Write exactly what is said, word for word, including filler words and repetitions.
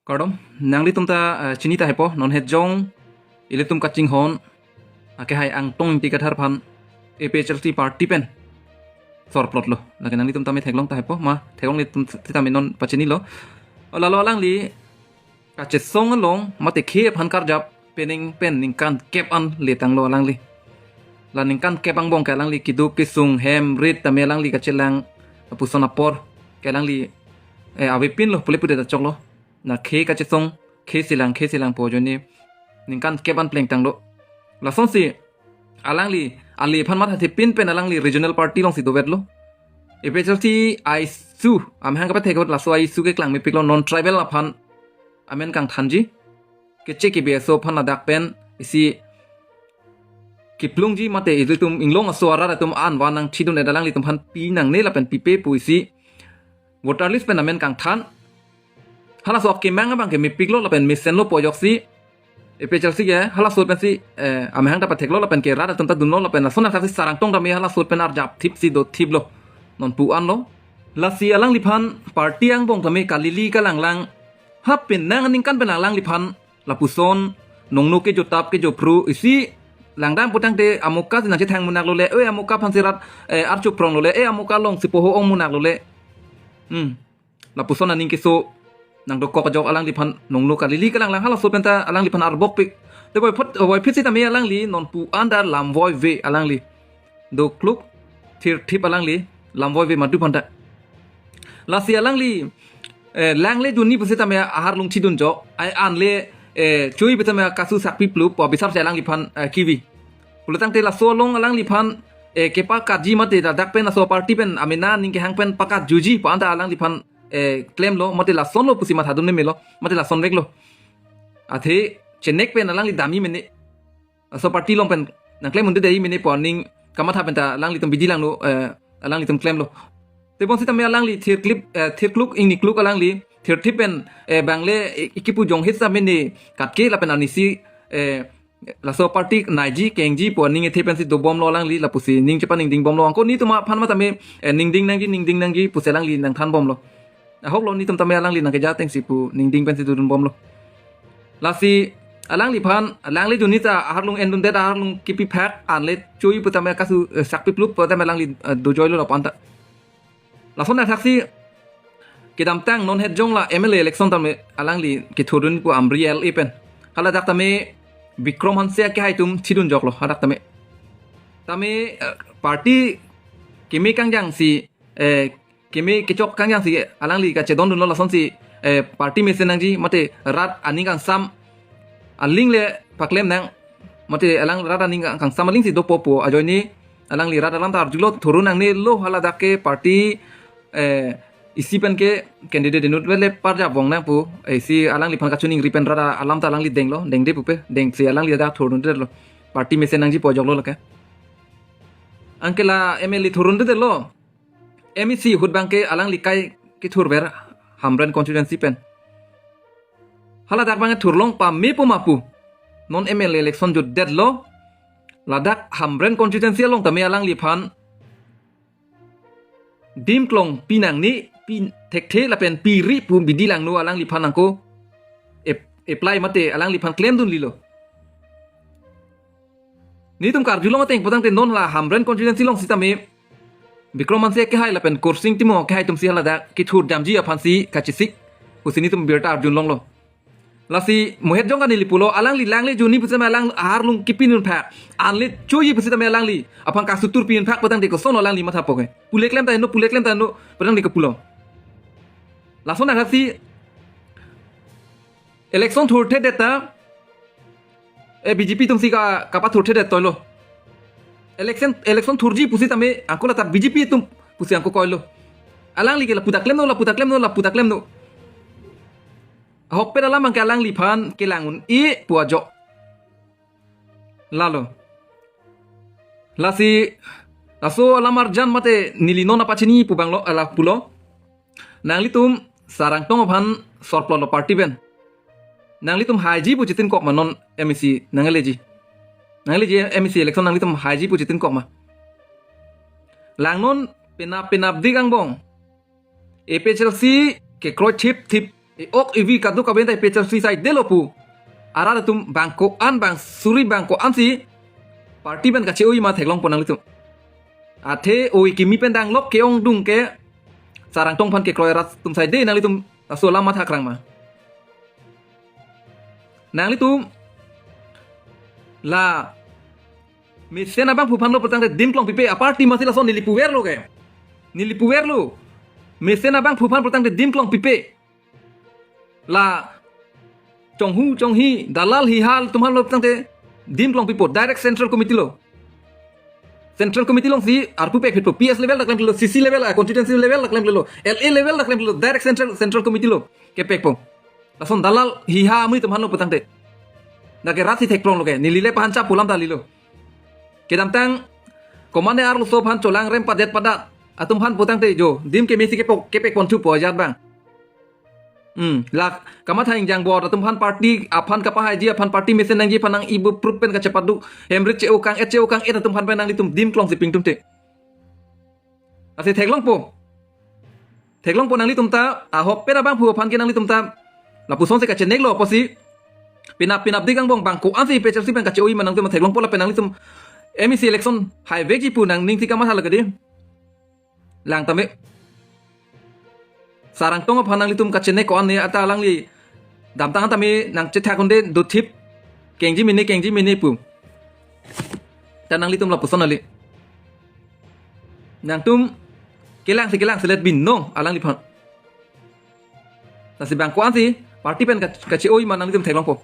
Kardom, nanglitum ta, eh, chini tahaipo, non het jong ilitum kachinghon akehai Angtong Ingti Kathar aphan A P H L C party pen sorplotlo. Lake nanglitum tame theklong tahaipo, ma theklonglitum sitame non pachinilo. O lalo alangli kachesong along mate khei aphan karjap pening pen ningkan kep an letanglo alangli. La ningkan kep angbong ke alangli keduk kesung hem rit tame alangli kachelang lapuson apor ke alangli, eh, avepinlo pule pudet achoklo. Na khei kachesong, khei selang, khei selangpo ajoine ningkan kep an plengtanglo. Lasonsi alangli ale aphan mathathepin pen alangli regional party alongsi dovetlo. A P H L C ISU amahang kapathek laso ISU keklang mepiklo, non tribal aphan amen kangthanji. Keche kebe aso aphan ladak pen isi kiplungji mate ilitum inglong aso arat atum an vanang chidun edalanglitum aphan pinangne lapen pipe pu isi voter list pen amen kangthan. Halaso akemang abang ke mepiklo lapen mesenlo pu ajoksi A P H L C ke halaso pensi, eh, amahang ta patheklo lapen ke rat atum ta dunlo lapen lason athaksi Sar Angtong tame halaso pen arjap thipsi dothiplo. Non pu anlo. Lasi alangliphan party angbong tame kalili kalanglang. Ha penang aningkan pen alangliphan lapuson nongno kejotap kejophru isi langdam putangte amuka si nangchethang munaklole, oi amuka aphansi rat, eh, archuphrong lole, eh, amuka alongsi poho ong munaklole. Hmm. Lapuson aning keso nangdokok ajok alangliphan nongno kalili kalanglang halaso penta alangliphan arbokpik. Te voiphit, voiphit sitame alangli non pu anda lamvoive alangli. Dokluk thirthip alangli lamvoive madu phanta. Lasi alangli, eh, langle dunji pusitame aharlung chidunjok. Ai anle, eh, chui pusitame kasu sakpi plup pu abisarsi alangliphan, eh, kivi. Pulotangte laso along alangliphan, eh, kepakatji mate ladak pen laso party pen amena aning kehang pen pakatjuji pu anta alangliphan, eh, klemlo mate lasonlo pusi mathadun melo mate lasonveklo. Athe chenek pen alangli damji mene. Laso party along pen nangklem unde dei mene pu aning kamatha penta alanglitum bidi langno, eh, alanglitum klemlo. Tebon sitame alangli thirklip, eh, thirkluk ingnikluk alangli thirthip pen, eh, bangle, eh, ikipu jonghit sa mene katke lapen anisi, eh, laso party naiji kengji pu aning ethe pensi dobomlo alangli lapusi ning chepaningdingbomlo. Angko nitum aphan matame, eh, ningding nangji ningding nangji pusi alangli nangthanbomlo. Ahoklo nitum tame alangli nangkeja atengsi pu ningding pensi dodunbomlo. Lasi alangliphan, alangle dunji ta aharlung endundet aharlung kipi phak anle chui putame kasu, eh, sakpi plup putame alangli, eh, dojoilo lapu anta. Lason athaksi kedamtang non het jong la M L A election tame alangli kethurdun pu Amri L A pen. Haladak tame Bikram Hanse akehai atum chidunjoklo hadak tame. Tame, eh, party keme kangjangsi, eh, keme kechok kangjangsi alangli kachedondunlo lasonsi, eh, party mesen nangji mate rat aning kangsam aling le paklem nang mate alang rat aning kangsam alingsi dopo pu ajoine alangli rat alam ta arjulo thurun nangnelo haladak ke party, eh, isi pen ke candidate inut vele parja vong nang pu, eh, isi alangliphan kachiningri pen rat alam ta alangli denglo, dengde pupe, dengsi alangli dak thurdundetlo. Party mesen nangji pu ajoklo lake. Anke la M L A thurdundetlo. M A C ahut abang ke alangli kai kethurver Hamren constituency pen. Haladak abang thurlong pame pu ma pu. Non M L A election jutdetlo. Ladak Hamren constituency along tame alangliphan dim klong pinangne, pi thekthe lapen piri pu bidi langno alangliphan nangko ap-, apply mate alangliphan klemdunlilo. Nitum karjulong ateng putangte non la Hamren constituency along sitame Bikram Hanse akehai lapen Khorsing Timung akehai atumsi haladak kethurdamji aphansi kachesik pusi nitum birta arjulonglo. Lasi mohet jong kanili pulo alangli langle dunji pusitame alang aharlung kipinun phak. Anle chui pusitame alangli aphan kasutur pinun phak putangte kosonlo alangli matha poke. Pule klem ta no, pule klem ta no putangte kepulo. Lason athaksi election thurthedet ta, eh, B J P atumsi ka, kapathurthedet toilo. Election, election thurji pusitame angko lata B J P atum pusi angko koilo. Alangli ke lapu ta klemno, lapu ta klemno, lapu ta klemno. Ahokpet alam abang ke alangliphan kelang un-e pu ajok. Lalo. Lasi, laso alam arjan mate neli non apachini pu abanglo, ala pulo. Nanglitum Sar Angtong aphan sorplotlo party pen. Nanglitum haiji pu chetinkok ma non M A C nangleji. Nangleji M A C election nanglitum haiji pu chetinkok ma. Langnon penap penapdik angbong. A P H L C kekroi thipthip e-ok evi kadokave ta APHLC side delo pu arat atum bang ko-an, bang suri bang ko-ansi party pen kache-oi ma theklongpo nanglitum. Athe oi kimi pen danglok ke-ongdung ke sarang tong aphan kekroi arat atum side nanglitum laso alam matha krang ma? Nanglitum la mesen abangphu aphan lo putangte dim klong pipe, aparty masi lason neli puverlo ke. Neli puverlo. Mesen abangphu aphan putangte dim klong pipe. La chonghu chonghi dalal hiha atum aphan lo putangte dim klong pipo, direct Central Committee lo. Central Committee alongsi arpu pekphitpo, P S level ta klemkle lo, C C level, ah, constituency level ta klemkle lo, L A level ta klemkle lo, direct Central, Central Committee lo kepekpo. Lason dalal hiha amonit atum aphan lo putangte. Dak ke rat si thekprong lo ke, neli le pahan chap pulam ta lilo. Kedamtang komatne arloso aphan cholang rem padet padat atum aphan putangte jo dim kemesi kepo, kepekponthupo ajat bang. Hmm, la kamatha ingjang bor atum aphan, party aphan kapahaiji aphan, party mesen nangji aphan nang ibu prut pen kachepadu, hem rit che-o kang-et, che-o kang-et atum aphan pen nanglitum dim klongsi pingtumte. Lasi theklongpo. Theklongpo nanglitum ta, ahok pen abangphu aphan ke nanglitum ta lapusonsi kacheneklo apotsi. Penap penapdik angbong bang ko-ansi APHLC pen kache-oi ma nanglitum theklongpo, lapen nanglitum M A C election haivekji pu nangning si kamatha lake dei. Lang tame. Sarang tong aphan nanglitum kachenek ko-an ne ata alangli damtang tame nangchethak unde dothip kengji mene, kengji mene pu. Ta nanglitum lapuson ale. Nangtum kelangsi, kelangsi let binong alangliphan. Lasi bang ko-ansi party pen ka, kache-oi ma nanglitum theklongpo.